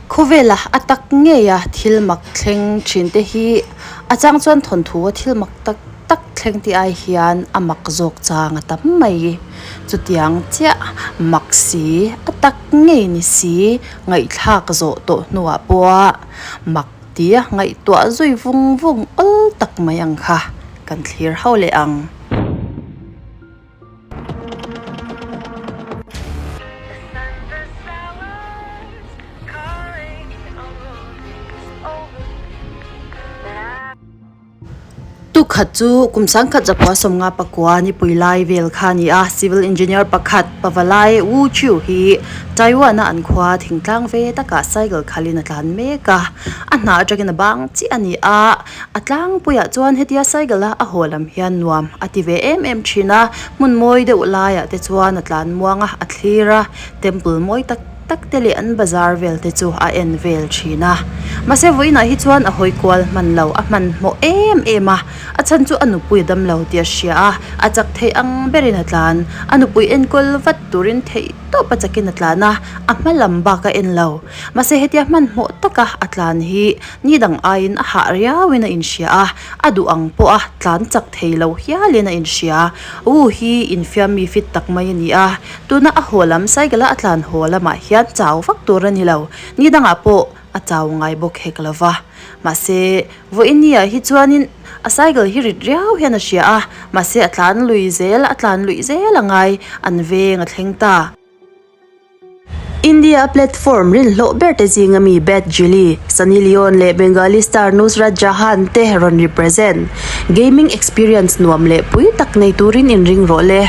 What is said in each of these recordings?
Khawvela a tak ngeia thil mak thleng thin te hi a chang chuan thawnthu a thil mak tak tak thleng tih ai hian a mak zawk chang a tam mai. Chutiang chiah mak si a tak ngei ni si ngaihthlak zawh tawh hnuah pawha mak tia ngaihtuah zui vung vung awl tak mai ang kha kan thlir ho leh ang. Tukhat chu kum sangkhat zakua sawmnga pakua nipui lai vel kha a ni a, civil engineer pakhat Pavalai Wu Chiu hi Taiwan-a an khua thingtlang ve takah cycle khalin a tlan mek a, a hna atangin a bang chiah a ni a. A tlangpuiah chuan hetia cycle a a haw lam hian nuam a ti ve em em thin a, hmun mawi deuh laiah te chuan a tlan muang a, a thlir a, temple mawi tak tak te leh an bazar vel te chu a en vel thin a. Mahse vawiinah hi chuan a hawi kual hman lo, a hmanhmawh em em a, a chhan chu a nupui a dam lo tih a hria a, a chak theih ang berin a tlan, a nupui enkawl vat turin theih tawp a chakin a tlan a, a hma lam bak a en lo. Mahse hetia hmanhmawh taka a tlan hi Ni dang aiin a hah riauin a inhria a, a duh ang pawh a tlan chak thei lo hialin a inhria. Wu hi infiam mi fit tak mai a ni a, tuna a haw lam cycle a a tlan haw lamah hian chau vak tur a ni lo. Ni dangah pawh a chau ngai bawk hek lo va. Mahse, vawiin ni ah hi chuanin a cycle hi rit riau hian a hria a, mahse a tlan lui zel a tlan luih zel a ngai, an veng a thleng ta. India a platform rinhlawh ber te zinga mi Bad Jilly, Sunny Leone leh Bengali star Nusrat Jahan te rawn represent. Gaming experience nuam leh pui tak nei turin inring rawh le.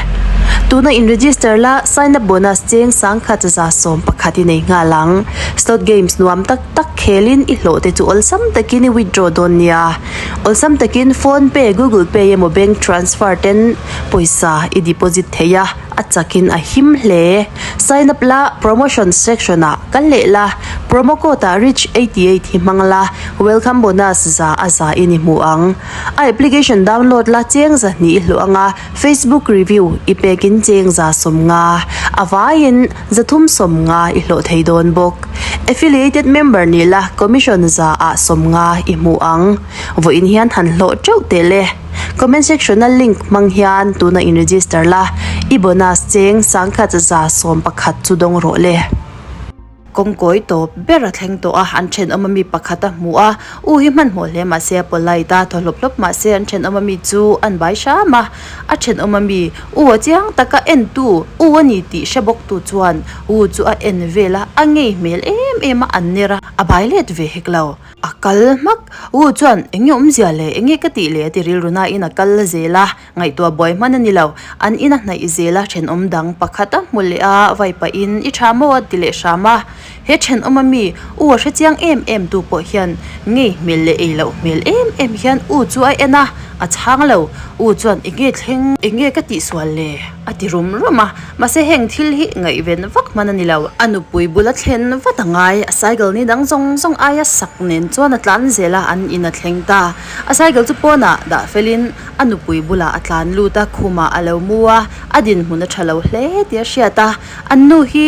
Tuna in register la, sign up bonus cheng sangkhat 111 i nei nghal ang. Slot games nuam tak tak khelin i hlawh te chu awlsam takin i withdraw dawn nia. Awlsam takin phone pay, google pay emaw bank transfer ten pawisa i deposit thei a. A chakin a him hle. Sign up la, promotion section ah kal leh la, promo code ah rich 88 hi hmang la, welcome bonus za a za in i hmu ang. A application download la cheng zahnih i hluh anga, Facebook review i pekin cheng za 50, a vaiin 350 i hlawh thei dawn bawk. Affiliated member nih la, commission za ah 50 i hmu ang. Vawiin hian han hlawh teuh teh le. Comment section a link hmang hian tuna in register la, i bonus cheng sangkhat 111 chu dawng rawh le. Kawngkawi tawp ber a thleng tawh a, an thenawm ami pakhat a hmu a, u hi hmanhmawh hle mahse a polite a, thaw hlawp hlawp mahse an thenawm ami chu an bai hram a, a thenawm ami u a chiang taka en tu u a ni tih hre bawk tu chuan u chu a en vel a, a ngei hmel em em a, an ner a, a bai let ve hek lo. A kal hmak. U chuan, Enge awmzia le? Enge ka tih le? a ti rilru nain a kal zel a, ngaihtuah buai hman a ni lo. An in a hnaih zel a, thenawm dang pakhat a hmu leh a, vai pahin, I tha maw? a ti leh hram a. He thenawm a mi, U a hrechiang em em tu pawh hian ngei hmel leh ei loh hmel em em hian U chu a en a, a chhang lo. U chuan, Enge thleng? Enge ka tihsual le? a ti rum rum a. Mahse heng thil hi ngaihven vak hman a ni lo. A nupui bula thlen vat a ngai. A cycle ni dang zawng zawng aia sak nen chuan a tlan zel a, an in a thleng ta. A cycle chu pawnah dah felin a nupui bulah a tlan lut a, khumah a lo mu a, a dinhmun a tha lo hle tih a hriat a. An nu hi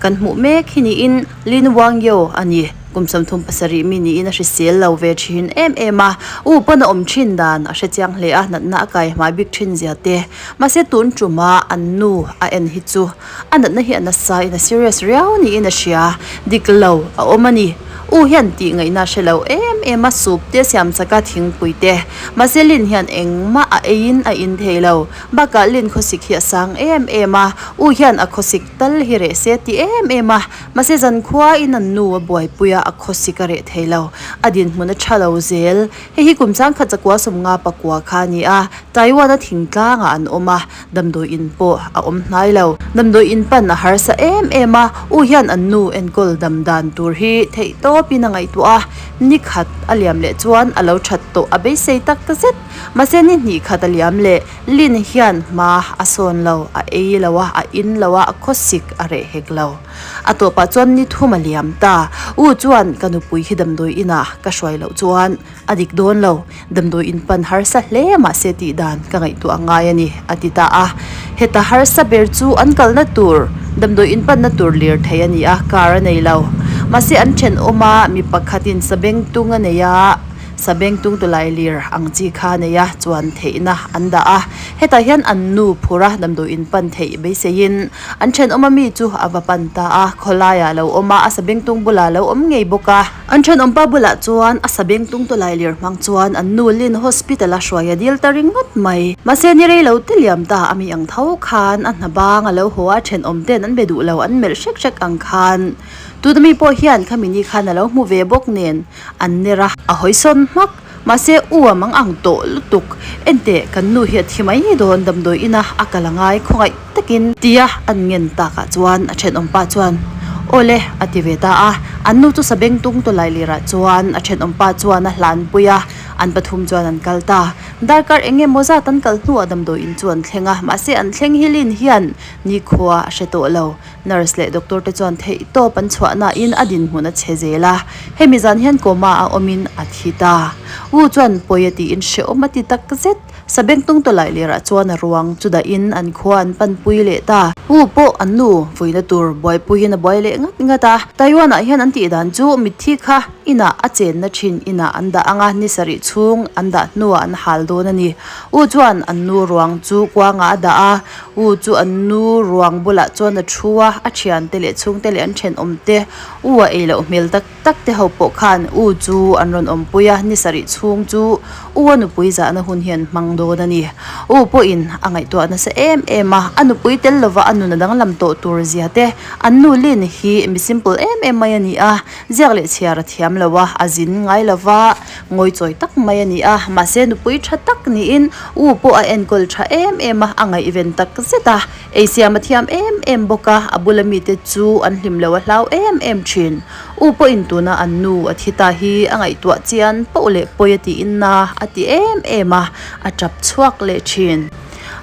kan hmuh mek hi niin Lin Wangyo a ni. Kum 37 mi niin a hrisel lo ve thin em em a. U pawn a awm thin dan a hrechiang hle a, natna a kai hmai bik thin zia te. Mahse tun tuma an nu a en hi chu a natna hi a nasa in a serious riau niin a hria, dik lo a awm a ni. U hian tih ngaihna a hre lo em em a, soup te siam chak a, thingpui te. Mahse Lin hian engmah a eiin a in thei lo. Bakah Lin khawsik hi a sang em em a, U hian a khawsik tal hi reh se ti em em a. Mahse zankhua in an nu a buaipui a, a khawsik a reh thei lo. A dinhmun a tha lo zel. Hei hi kum changkhat zakua 50 pakua kha a ni a, Taiwan-a thingtlangah an awm a, damdawi in pawh a awm hnai lo. Damdawi in pan a harsa em em a, u hian an nu enkawl dam dan tur hi theih tawpin a ngaihtuah a, ni khat a liam leh chuan a lo that tawh a beisei tak zet. Mahse ni hnih khat a liam leh, Lin hian hma a sawn lo, a ei lo a, a in lo a, a khawsik a reh hek lo. A tawpah chuan ni thum a liam ta. U chuan ka nupui hi damdawi inah ka hruai loh chuan A dik dawn lo, damdawi in pan harsa hle mahse tih dan ka ngaihtuah ngai a ni, a ti ta a. Heta harsa ber chu an kalna tur, damdawi in panna tur lir thei a ni a, car a nei lo. Mahse an thenawm a mi pakhatin sabengtung a nei a, sabengtung tawlailir ang chi kha a nei a, chuan theihna an dah a. Hetah hian an nu phur a damdawi in pan theih beiseiin an thenawm ami chu a va pan ta a, khawlaiah a lo awm a, a sabengtung bulah a lo awm ngei bawk a. An thenawm pa bulah chuan a sabengtung tawlailir hmang chuan an nu Lin hospital a hruai a dil ta ringawt mai. Mahse ni rei lo te liam ta a mi ang tho khan a hna bang a lo haw a, thenawm ten an be duh lo an melh hrek hrek ang khan tuna mi pawh hian khami ni khan a lo hmu ve bawk nen an ner a, a hawi sawn hmak. Mahse u a mang ang tawh lutuk. Enteh kan nu hi a thi mai dawn damdawi ina a kal a ngai khawngaih takin tia an ngen takah chuan a thenawm pa chuan Aw le a ti ve ta a. An nu chu sabengtung tawlai lirah chuan a thenawm pa chuan a hlanpui a, an pathum chuan an kal ta. Darkar eng emaw zat an kal hnuah damdawi in chu an thleng a, mahse an thleng hi Lin hian nikhua a hre tawh lo. Nurse leh doctor te chuan theihtawp an chhuah nain a dinhmun a chhe zel a, hemi zan hian coma a awmin a thi ta. Wu chuan pawi a tiin hrehawm a ti tak zet. Sabengtung tawlai lerah chuan a ruang chu dahin an khua an panpui leh ta. Wu pawh an nu vuina tur buaipuiin a buai leh ngat ngat a. Taiwan ah hian an tih dan chu mitthi kha inah a chenna thin inah an dah ang a, ni sarih chhung an dah hnuah an hal dawn a ni. Wu chuan an nu ruang chu kuangah a dah a, U chu an nu ruang bulah chuan a thu a, a thiante leh chhungte leh an thenawm te U a ei loh hmel tak tak te ho pawh khan U chu an rawn awmpui a, ni sarih chhung chu U a nupui zahna hun hi an hmang dawn a ni. U pawhin a ngaihtuah nasa em em a, a nupui tel lova a nun a danglam tawh tur zia te, an nu Lin hi mi simple em em mai a ni a, ziak leh chhiar a thiam lo a, a zin ngai lova ngawichawi tak mai a ni a, mahse nupui tha tak niin U pawh a enkawl tha em em a, a ngaihven tak zet a, eisiam a thiam em em bawk a, a bula mite chu an hlim lo a hlau em em thin. U pawhin tuna an nu a thi ta hi a ngaihtuah chian poh leh pawi a tiin na a ti em em a, a tap chhuak leh thin.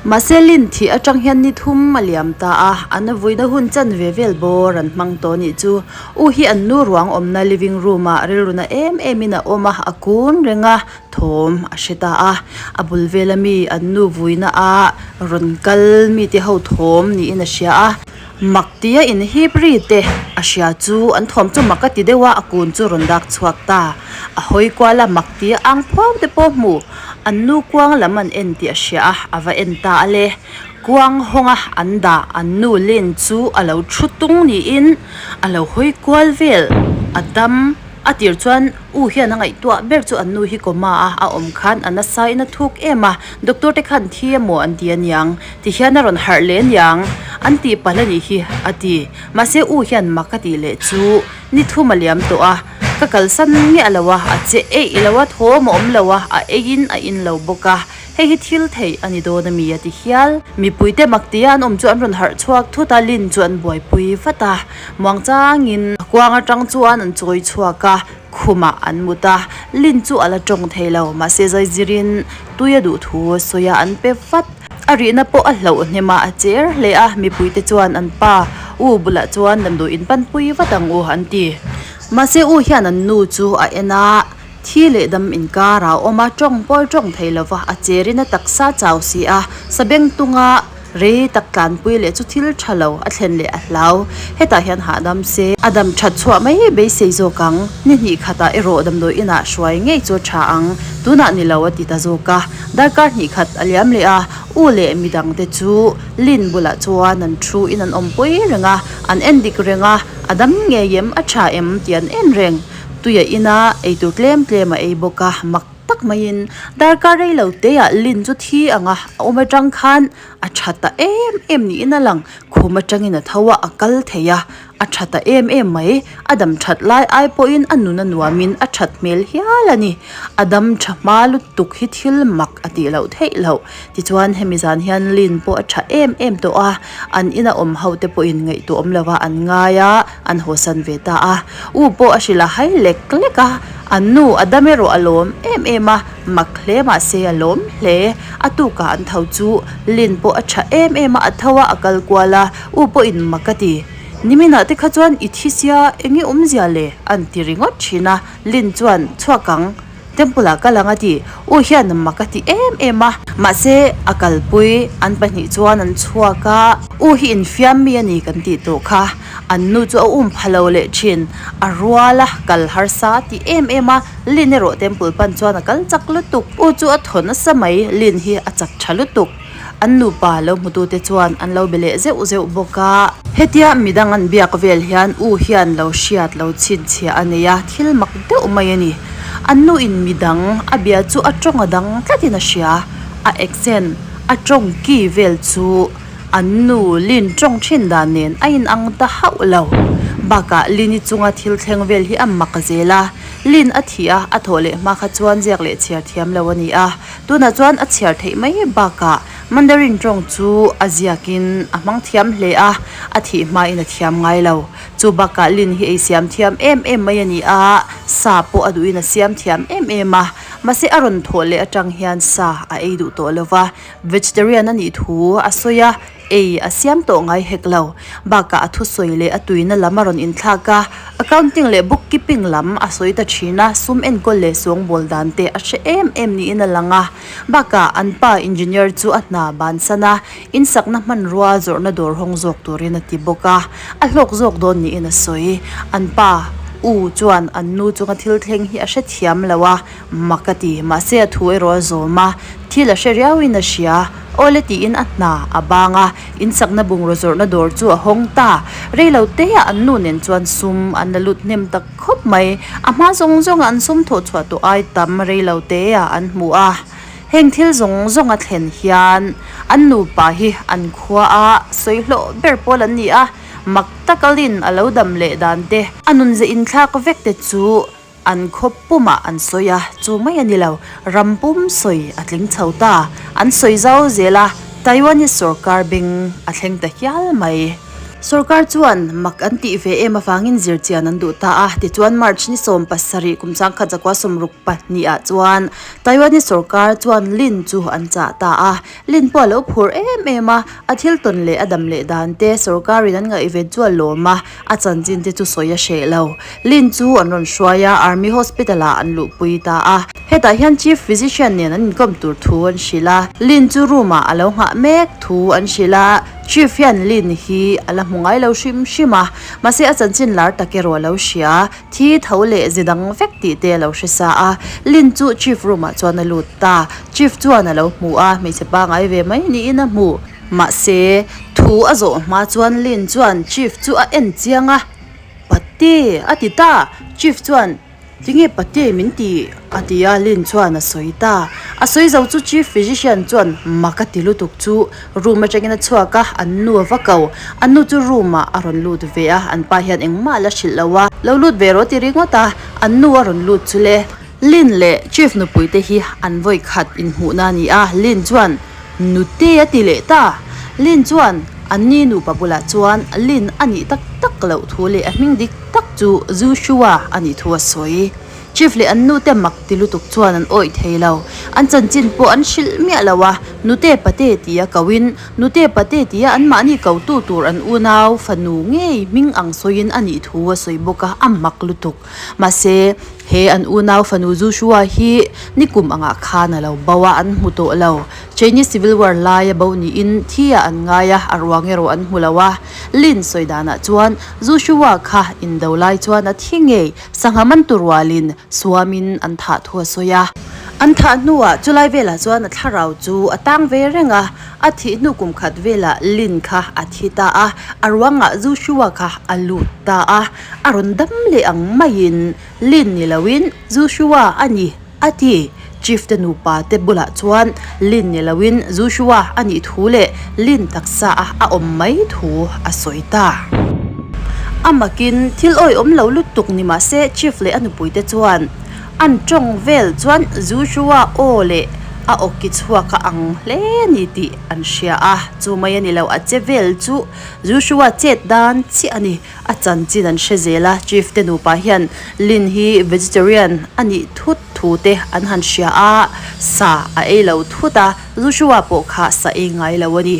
Mahse Lin thih atang hian ni thum a liam ta a, an vuina hun chan ve vel bawr an hmang tawh nih chu. U hi an nu ruang awmna living room ah rilruna em em in a awm a, a kun reng a, Thawm a hre ta a, a bul vela mi an nu vuina a rawn kal mite ho thawm niin a hria a, mak tia inhip ri te a hria chu an thawm chu mak a ti deuh a, a kun chu rawn dak chhuak ta. A hawi kual a, mak tia ang phuau te pawh hmu, an nu kuang lam an en tih a hria a, a va en ta a le. Kuang hawnga an dah an nu Lin chu a lo thu tung niin a lo hawi kual vel a dam. A tir chuan U hian a ngaihtuah ber chu an nu hi coma a a awm khan a nasa in a thuk em a, doctor te khan thi emaw an ti aniang ti hian a rawn harh leh aniang an tih palh a nih hi a ti. Mahse U hian mak a tih leh chu ni thum a liam tawh a, ka kalsan miah lo a, a che eih lo a, thawm a awm lo a, a ei in a in lo bawk a, hei hi thil theih a ni dawn a mi a ti hial. Mipuite mak tia an awm chu an rawn harh chhuak thut a, Lin chu an buaipui vat a. Muangchangin a kuang atang chuan an chawi chhuak a, khumah an mut a, Lin chu a la tawng thei lo, mahse zaizirin tui a duh thu a sawi a, an pe vat. A rihna pawh a hlauh hnem a, a cher hle a, mipuite chuan an pa U bulah chuan damdawi in panpui vat ang u an ti. Mahse U hian an nu chu a en a, thi leh dam inkar a awm a, tawng pawh a tawng thei lo va, a cherin a taksa chau si a, sabengtunga Rei tak tlanpui leh chu thil tha lo a thlen leh a hlau. Hetah hian hahdam se a dam that chhuah mai beisei zawk ang. Ni hnih khatah erawh damdawi inah hruai ngei chu a tha ang. Tunah ni lo a ti ta zawk a. Darkar hnih khat a liam leh a, U leh midang te chu Lin bulah chuan an thu in an awmpui reng a, an en dik reng a, a dam ngei em, a tha em tih an en reng. Tuia ina eitur tlem tlem a ei bawk a, mak tak maiin darkar rei lo te ah Lin chu thi ang a, a awm atang khan a tha ta em em niin a lang, khum atangin a tho a, a kal thei a, a tha ta em em mai, a dam that lai ai pawhin a nun a nuamin a that hmel hial a ni, a dam tha hma lutuk hi thil mak a tih loh theih loh, tichuan hemi zan hian Lin pawh a tha em em tawh a, an ina awm ho te pawhin ngaihtuah awm lova an ngai a, an hawsan ve ta a, U pawh a hrilh a hai lek lek a, an nu a dam erawh a lawm em em a, mak hle mahse a lawm hle. A tukah an tho chu Lin pawh a tha em em a, a tho a, a kal kual a, U pawhin mak a ti. Niminah te kha chuan i thi sia eng nge awmzia le? an ti ringawt thin a, Lin chuan chhuak ang. Temple ah kal ang a ti. U hian mak a ti em em a. Mahse, a kalpui an pahnih chuan an chhuak a. U hi infiam mi a ni kan tih tawh kha. An nu chu a um pha lo leh thin. A rual a, kal harsa a ti em em a. Lin erawh temple pan chuan a kal chak lutuk. U chu a thaw nasa mai, Lin hi a chak tha lutuk. An nupa lo hmutute chuan an lo be leh zeuh zeuh bawk a. Hetia midang an biak vel hian U hian lo hriat lo chhinchhiah a nei a, thil mak deuh mai a ni. An nu in midang a bia chu a tawng a dang tlatin a hria. A accent, a tawng ki vel chu an nu Lin tawng thin dan nen a inang ta hauh lo. Bakah Lin-i chunga thil thleng vel hi a mak zel a. Lin a thih a, a thawh leh hma kha chuan ziak leh chhiar thiam lo a ni a. Tunah chuan a chhiar theih mai bakah Mandarin tawng chu a ziakin a hmang thiam hle a, a thih hmain a thiam ngai lo. Chu bakah Lin hi ei siam thiam em em mai a ni a, sa pawh a duhin a siam thiam em em a. Mahse a rawn thawh leh atang hian sa a ei duh tawh lo va, vegetarian a nih thu a sawi a, Ei a siam tawh ngai hek lo. Bakah a thusawi leh a tuina lam a rawn inthlak a, accounting leh bookkeeping lam a sawi ta thin a, sum enkawl leh sawngbawl dan te a hre em em niin a lang a. Bakah an pa engineer chu a hna bansan a, insakna hmanrua zawrhna dawr hawng zawk turin a ti bawk a, a hlawk zawk dawn niin a sawi. An pa U chuan an nu chunga thil thleng hi a hrethiam lo a, Mak a ti, mahse a thu erawh a zawm a, thil a hre riauin a hria. Awle tiin a hna a bang a, insakna bungraw zawrhna dawr chu a hawng ta. Rei lo teah an nu nen chuan sum an la lut hnem tak khawp mai. A hma zawng zawnga an sum thawh chhuah tawh ai tam rei lo teah an hmu a. Heng thil zawng zawng a thlen hian an nupa hi an khua a sawi hlawh ber pawl an ni a, mak taka Lin a lo dam leh dan te, a nunze inthlak vek te chu An khaw pumah an sawi a, chu mai a ni lo, ram pum sawi a tling chho ta. An sawi zau zel a, Taiwanese sorkar beng a thleng ta hial mai. Sorkar chuan mak an tih ve em avangin zirchian an duh ta a, tichuan March ni 17 kum changkhat zakua 62 ah chuan Taiwanese sorkar chuan Lin chu an chah ta a. Lin pawh a lo phur em em a, a thil tawn leh a dam leh dan te sorkarin an ngaihven chu a lawm a, A chanchin te chu sawi a hreh lo. Lin chu an rawn hruai a, Army Hospital ah an luhpui ta a. Hetah hian Chief Physician nen an inkawm tur thu an hrilh a. Lin chu room ah a lo nghah mek thu an hrilh a. Chief hian Lin hi a la hmu ngai lo hrim hrim a. Mahse a chanchin lar tak erawh a lo hria. Thi tho leh ze dang vek tih te a lo hre sa a. Lin chu Chief room ah chuan a lut ta. Chief chuan a lo hmu a, hmeichhe pangai ve mai niin a hmu. Mahse, thu a zawh hma chuan Lin chuan Chief chu a en chiang a, Pate! a ti ta. Chief chuan, Tinge Pate min ti? a ti a, Lin chuan a sawi ta. A sawi zo chu Chief Physician chuan mak a ti lutuk chu room atangin a chhuak a, an nu a va ko. An nu chu room ah a rawn lut ve a, an pa hian engmah a la hrilh lo a, Lo lut ve rawh ti ringawt a, an nu a rawn lut chu le. Lin leh Chief nupui te hi an vawi khat inhmuhna a ni a, Lin chuan, Nute a ti leh ta. Lin chuan an ni nupa bulah chuan Lin a nih tak tak loh thu leh a hming dik tak chu Joshua a nih thu a sawi. Chief leh an nute mak ti lutuk chuan an awih thei lo. An chanchin pawh an hrilh miah lo a, Nute pate tia koin, Nute pate tia anmahni kotu tur an unau fanu ngei hming ang sawiin a nih thu a sawi bawk a, a mak lutuk. Mahse, he an unau fanu Joshua hi nikum angah khan a lo bo a, an hmu tawh lo. Chinese Civil War laia bo niin thi ah an ngai a, a ruang erawh an hmu lo a. Lin sawi danah chuan Joshua kha indo lai chuan a thi ngei, sangha man tu rualin suamin an thah thu a sawi a. An thah hnuah chulai velah chuan a thlarau chu a tang ve reng a, a thih hnu kum khat velah Lin kha a thi ta a, a ruangah Joshua kha a lut ta a. A rawn dam leh ang maiin Lin ni loin Joshua a ni, a ti. Chief te nupa te bulah chuan Lin ni loin Joshua a nih thu leh Lin taksa a a awm mai thu a sawi ta. A makin thil awihawm lo lutuk ni mah se Chief leh a nupui te chuan an tawng vel chuan Joshua aw leh a awki chhuak a ang hle ni tih an hria a, chu mai a ni lo a che vel chu Joshua chet dan chiah a ni. A chanchin an hre zel a, Chief te nupa hian Lin hi vegetarian a nih thut thu te an han hria a, sa a ei lo thut a, Joshua pawh kha sa ei ngai lo a ni.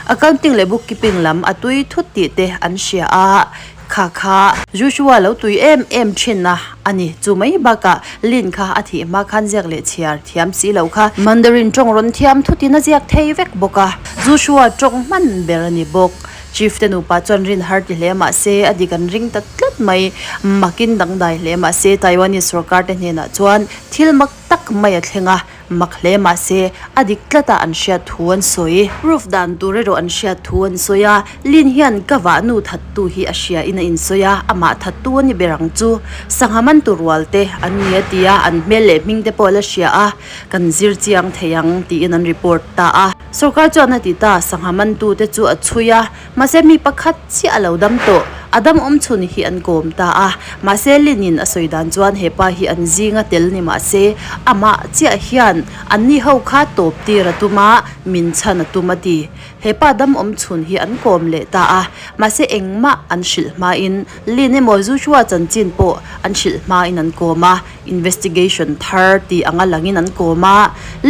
Accounting leh bookkeeping lam a tui thut tih te an hria a, Kha kha Joshua lo tui em em thin a a ni. Chu mai bakah Lin kha a thih hma khan ziak leh chhiar thiam si lo kha Mandarin tawng rawn thiam thutin a ziak thei vek bawk a, Joshua tawng hman ber a ni bawk. Chief te nupa chuan rin har ti hle mah se a dik an ring ta tlat mai. Makin dangdai hle mah se Taiwanese sorkar te hnenah chuan thil mak tak mai a thleng a, Mak hle mah se, a dik tlat a an hriat thu an sawi. Proof dan tur erawh an hriat thu an sawi a, Lin hian ka vahnu thattu hi a hria in a insawi a, amah thattu a ni ber ang chu. Sangha mantu rual te an ni a ti a, an hmel leh hming te pawh a la hria a, kan zir chiang thei ang tiin an report ta a. Sorkar chuan a ti ta, sangha mantu te chu a chhui a, Mahse mi pakhat chiah a lo dam tawh, a dam awm chhun hi an kawm ta a. Mahse Lin-in a sawi dan chuan he pa hi an zinga tel ni mahse amah chiah hian anni ho kha tawp tir a tum a, min chhan a tum a ti. He pa dam awm chhun hi an kawm leh ta a, mahse engmah an hrilh hmain Lin emaw Joshua chanchin pawh an hrilh hmain an kawm a, investigation thar tih anga langin an kawm a,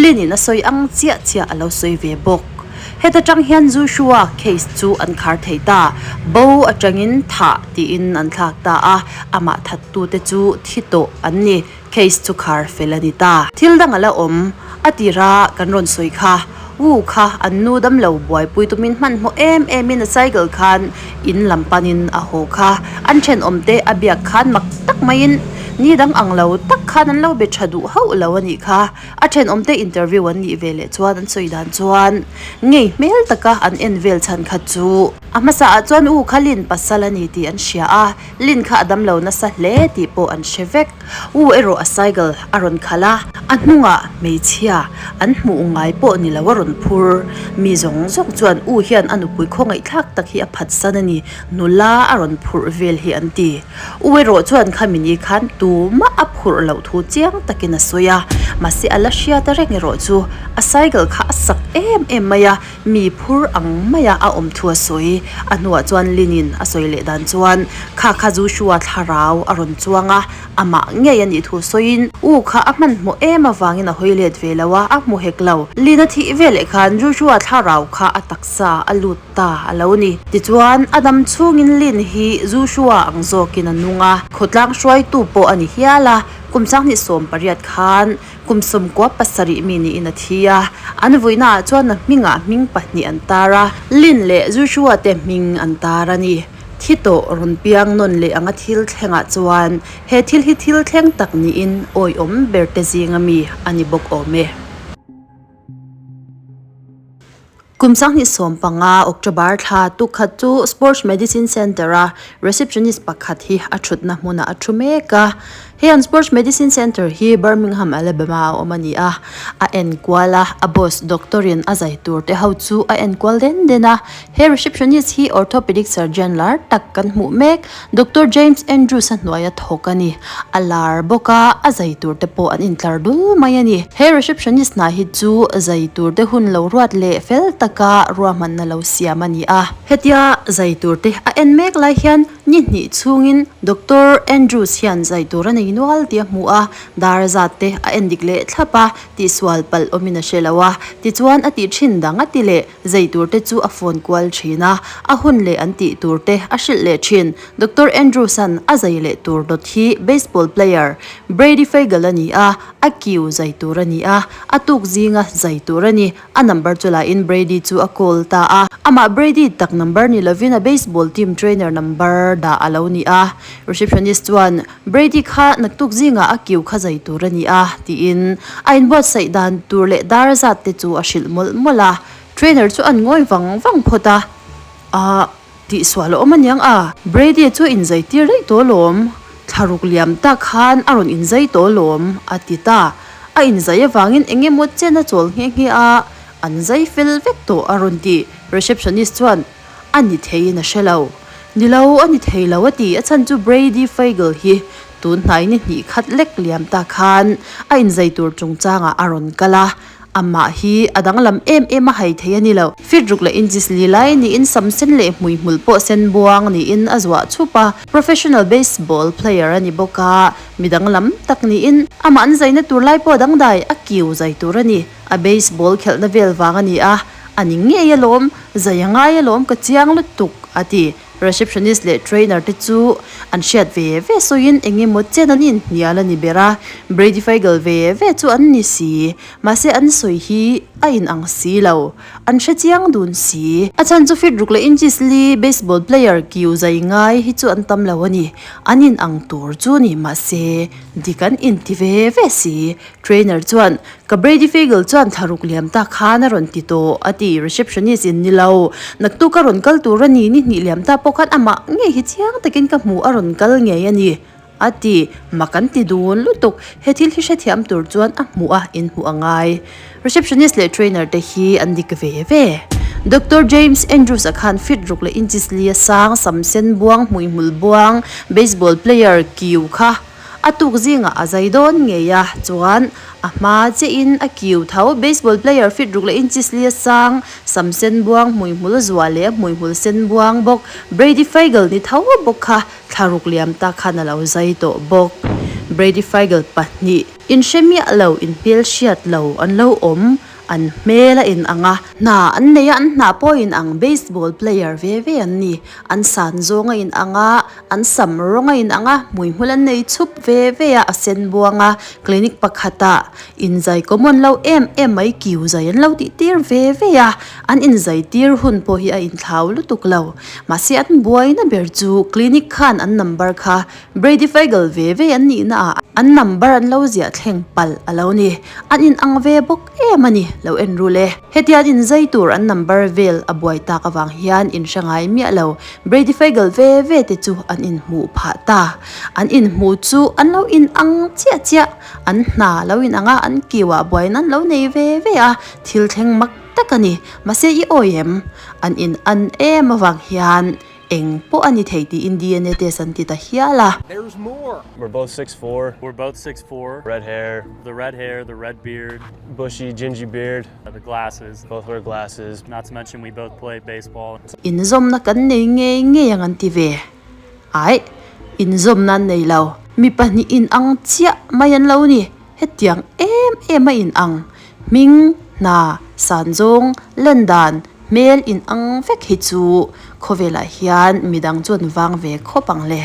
Lin-in a sawi ang chiah chiah a lo sawi ve bawk. Heta tang hian Joshua case chu an khar thei ta, bo atangin thah tiin an thlak ta a, amah thattute chu thi tawh an ni, case chu khar fel a ni ta. Thil dang a la awm, a tira kan rawn sawi kha, Wu kha an nu damlo buaipui tumin hmanhmawh em emin a cycle khan in lam panin a haw kha, an thenawmte a biak khan mak tak maiin ni dang ang lo tak khan an lo be tha duh hauh lo a nih kha. A thenawmte interview an nih ve leh chuan an sawi dan chuan ngei hmel taka an en vel chhan kha chu a hmasa ah chuan u kha Lin pasal a ni tih an hria a, Lin kha a damlo nasa hle tih pawh an hre vek. U erawh a cycle a rawn khalh a, a hnungah hmeichhia an hmuh ngai pawh ni lo a rawn phur. Mi zawng zawng chuan u hian a nupui khawngaihthlak tak hi a phatsan a ni, nula a rawn phurh vel hi an ti. U erawh chuan khami ni khan tumah a phurh loh thu chiang takin a sawi a, mahse a la hriat reng erawh chu a cycle kha a sak em em mai a, mi phur ang maia a awm thu a sawi. A hnuah chuan Lin-in a sawi leh dan chuan kha kha Joshua thlarau a rawn chuang a, amah ngei a nih thu sawiin U kha a hmanhmawh em avangin a hawi let ve lo a, a hmu hek lo. Lin a thih veleh khan Joshua thlarau kha a taksa a lut. Ta a lo ni. Tichuan, a dam chhungin Lin hi Joshua ang zawkin a nung a, khawtlang hruaitu pawh a ni hial a, kum 2018 khan kum 97 mi niin a thi a, an vuihnaah chuan a hmingah hming pahnih an tar a, Lin leh Joshua te hming an tar a ni. Thi tawh rawn piang nawn leh anga thil thlengah chuan he thil hi thil thleng tak niin awihawm ber te zinga mi a ni bawk awm e. Kum 2015 October thla tukkhat chu Sports Medicine Centre-a receptionist pakhat hi a thutna hmunah a thu mek a. Hei an Sports Medicine Centre hi Birmingham, Alabama a awm a ni a. A enkual a, a boss doctor-in a zai tur te ho chu a enkual den den a. He receptionist hi orthopedic surgeon lar tak kan hmuh mek, Doctor James Andrews a hnuaia thawk a ni. A lar bawk a, a zai tur te pawh an intlar dul mai a ni. He receptionist hna hi chu zai tur te hun lo ruat leh fel taka ruahmanna lo siam a ni a. Hetia zai tur te a en mek lai hian ni hnih chhungin Doctor Andrews hian zai tur a nei nual tih a hmu a, dar zat te a en dik leh thlap a, tihsual palh awmin a hre lo a. Tichuan a tih thin dang a ti leh. Zai tur te chu a phone kual thin a, a hun leh an tih tur te a hrilh leh thin. Doctor Andrews-a'n a zai leh tur dawt hi baseball player Brady Feigl a ni a, a kiu zai tur a ni a, a tuk zinga zai tur a ni. A number chu lahin Brady chu a call ta a, amah Brady tak number ni lovin a baseball team trainer number dah a lo ni a. Receptionist chuan Brady kha naktuk zingah a kiu kha zai tur a ni a, tiin a inbuatsaih dan tur leh dar zat te chu a hrilh mawlh mawlh a. Trainer chu an ngawi vang vang phawt a, Ahh, tihsual a awm aniang a, Brady chu inzai tir daih tawh alawm, thlaruk liam tak khan a rawn inzai tawh alawm, a ti ta. A inzai avangin eng emaw chen a chawl nghe nghe a, an zai fel vek tawh a rawn ti. Receptionist chuan. A ni theiin a hre lo. Ni lo, a ni thei lo a ti. A chhan chu Brady Feigl hi tun hnai ni hnih khat lek liam ta khan a inzai tur chungchangah a rawn kal a, amah hi a danglam em em a hai thei a ni lo. Feet ruk leh inches li lai niin sam sen leh hmuihmul pawh sen buang niin a zuah chhup a, professional baseball player a ni bawk a, mi danglam tak niin amah an zaina tur lai pawh a dangdai a kiu zai tur a ni. A baseball khelhna vel vang a ni a, A ni ngei alawm, zai a ngai alawm ka chiang lutuk, a ti. Receptionist leh trainer te chu an hriat ve ve sawiin eng emaw chen an inhnial a ni ber a, Brady Feigl ve ve chu an ni si. Mahse an sawi hi a inang si lo, an hre chiang dun si. A chhan chu fit ruk leh inches li baseball player kiu zai ngai hi chu an tam lo a ni. An inang tur chu ni mahse dik an inti ve ve si. Trainer chuan, Ka Brady Feigl chuan thla ruk liam ta khan a rawn ti tawh, a ti. Receptionist in ni lo. Naktuk a rawn kal tur a ni, ni hnih liam ta pawh khan amah ngei hi chiang takin ka hmu a rawn kal ngei a ni, a ti. Mak an ti dun lutuk. He thil hi hrethiam tur chuan a hmuh a inhmuh a ngai. Receptionist leh trainer te hi an dik ve ve. Doctor James Andrews a khan fit ruk leh inches li a sang, sam sen buang, hmuihmul buang, baseball player kiu kha A tuk zingah a zai dawn ngei a, chuan a hma chiahin a kiu tho. Baseball player fit ruk leh inches li a sang, sam sen buang, hmuihmul zua leh hmuihmul sen buang bawk Brady Feigl ni tho bawk kha thla ruk liam ta khan a lo zai tawh bawk. Brady Feigl pahnih. Inhre miah lo, inhmelhriat lo an lo awm. An hmel a inang a, hna an nei a, an hna pawh a inang, baseball player ve ve an ni. An san zawng a inang a, an sam rawng a inang a, hmuihmul an nei chhup ve ve a, a sen buang a, clinic pakhatah inzai common lo em em mai kiu zai an lo tih tir ve ve a, an inzai tir hun pawh hi a inthlau lutuk lo. Mahse an buaina ber chu clinic khan an number kha Brady Feigl ve ve an nihna ah an number an lo ziah thleng palh a lo ni. An in ang ve bawk em a ni, lo en rul e. Hetia an inzai tur an number vel a buai tak avang hian in hre ngai miah lo. Brady Feigl ve ve te chu an inhmuh phah ta. An inhmuh chu an lo in ang chiah chiah. An hna lo in ang a, an kiu ah buaina an lo nei ve ve a, thil thleng mak tak a ni. Mahse i awi em? An in an em avang hian Eng pawh a ni thei tiin DNA test an ti ta hial a. There's more. We're both 6'4. We're both 6'4. Red hair. The red hair, the red beard. Bushy, gingy beard. The glasses. Both wear glasses. Not to mention we both play baseball. Inzawmna kan nei ngei ngei ang an ti ve. Aih, inzawmna an nei lo. Mi pahnih inang chiah mai an lo ni. Hetiang em em a inang, hming, hna, sanzawng, lendan, hmel inang vek hi chu khawvelah hian midang chuan vang ve khawp ang le.